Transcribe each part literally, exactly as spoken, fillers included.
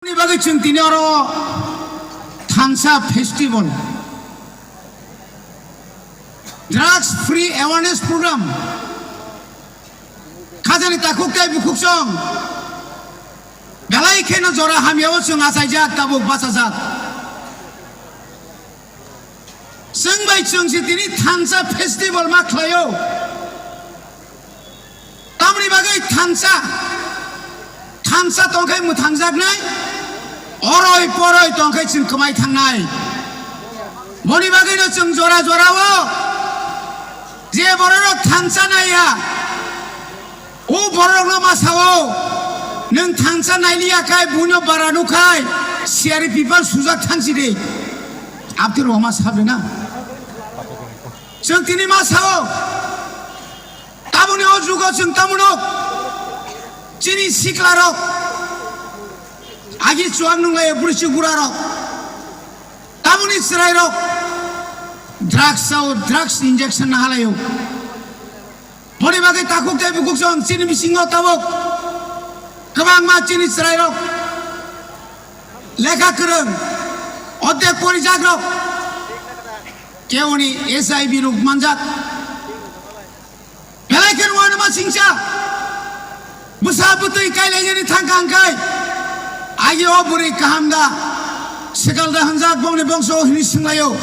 Ni bagwi chwng tini oro thansa festival, drugs free awareness program, khajani takhuk tei bukhuk song belai kheno jora hamyao chwng achaijak, tabuk bachajak. Chwng bai chwng se tini thansa festival ma khlaio. Tamoni bagwi thansa, thansa tongkhai mwthangjaknai, oroi poroi tongkhai chwng kwmai thangnai. Boni bagwino chwng jora jorao je bororok thansa naiya, o bororokno ma sao, "Nwng thansa nailiya khai buino bara nukhai siyari pipal sujak thangsi de." Abtwi roma sabe na. Chwng tini ma sao, taboni o jugo chwng tamono chini siklarok, agi chuwak nunglaio bwrwichwk burarok, taboni chwrairok drugs sao, drugs injection nahalaio. Boni bagwi takhuk tei bukhuk song chini bisingo tabuk kwbangma chini chwrairok lekha kwrwng, ordek porijakrok, keuni S I B rok manjak. Belai khe rwano ma singcha. Bwsa bwtwi kailainani thangkha hwnkhe, "Agi o bwrwi kaham da? Swkal da hwnjak bongni bongso?" hwnwi swnglaio.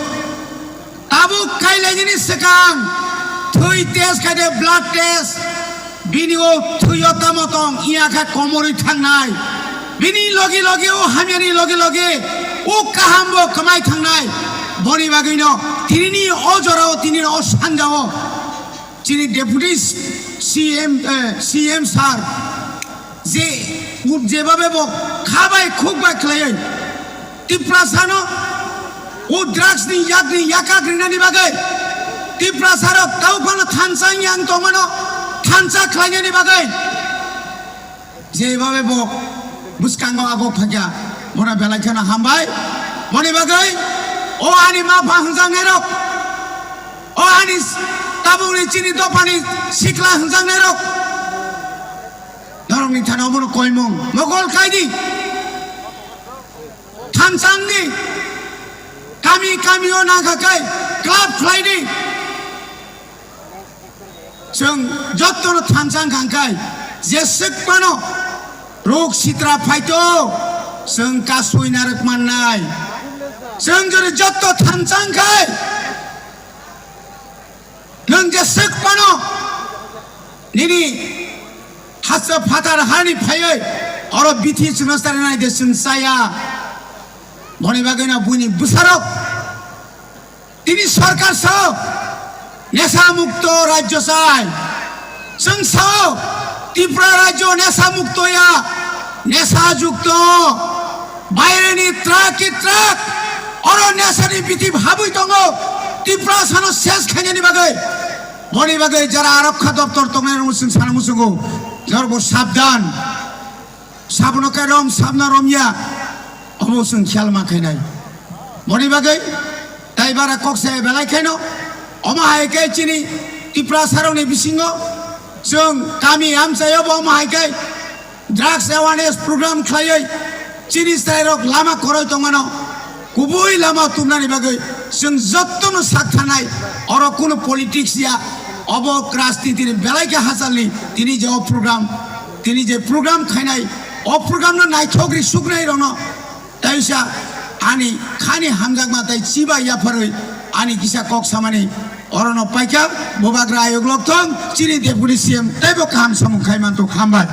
Tabuk kailainani swkang thwi test khai de, blood test. Bini o thwi o tamo tong, iya kha komorwi thangnai. Bini logi logi o hamyani logi logi o kaham bo kwmai thangnai. Boni bagwino tinini o jorao, tinini o sanjao chini Deputy C M, eh, C M sir, je, jebabe bo kha bai khuk bai khlaiwi Tiprasano o drugs ni yak ni yakak rinani bagwi, Tiprasarok tau phano thansa yang tongmano, thansa khlainani bagwi. Jebabe bo bwskango agok phakya, bono belai kheno hambai. Boni bagwi o ani ma pha hwnjaknairok, o ani s-, tabukni chini dophani sikla hwnjaknairok, norokni thani omono koimung mokol kaidi, thansa wngdi, kami kami o nangkha kai club khlaidi. Chwng jottono thansa wngkha hwnkhe, jeswk phano rok sitra phaito, chwng kasui narwk mannai. Chwng jodi jotto thansa wngkhe, nwng jeswk phano nini hasteo phatar hani phaiwi oro bithi chwngno chari nai de chwng chaya. Boni bagwino buini bwsarok tini sorkar sao nesa mukto rajyo chai. Chwng sao Tripura rajyo nesa mukto ya, nesa jukto. Baireni truck ki truck oro nesani bithi habwi tongo. Tiprasano ses khainani bagwi, boni bagwi jara arokha doptor tongnai rok chwng sana muchungo, jorbo sabdan. Sabono khe rom, sabna romya, omo chwng khiyal ma khainai. Boni bagwi tai bara kok se belai khaino, omo hai khe chini Tiprasarokni bisingo chwng kami amchaio bo omo hai khe drugs awareness program khlaiwi chini chwrairok lama kwrwi tongmano. Kubui lama tubnani bagwi chwng jottono sak thanai, oro kunu politics ya, obo rajniti ni belai khe hachalni tini je o program, tini je program khainai, o program no naithok ri suknai rokno taisa ani khani hamjakma tai chiba yapharwi ani kisa kok samani orono paikha. Bubagra ayuk lokthong chini deputy C M teibo kaham samung khai mantok, hambai.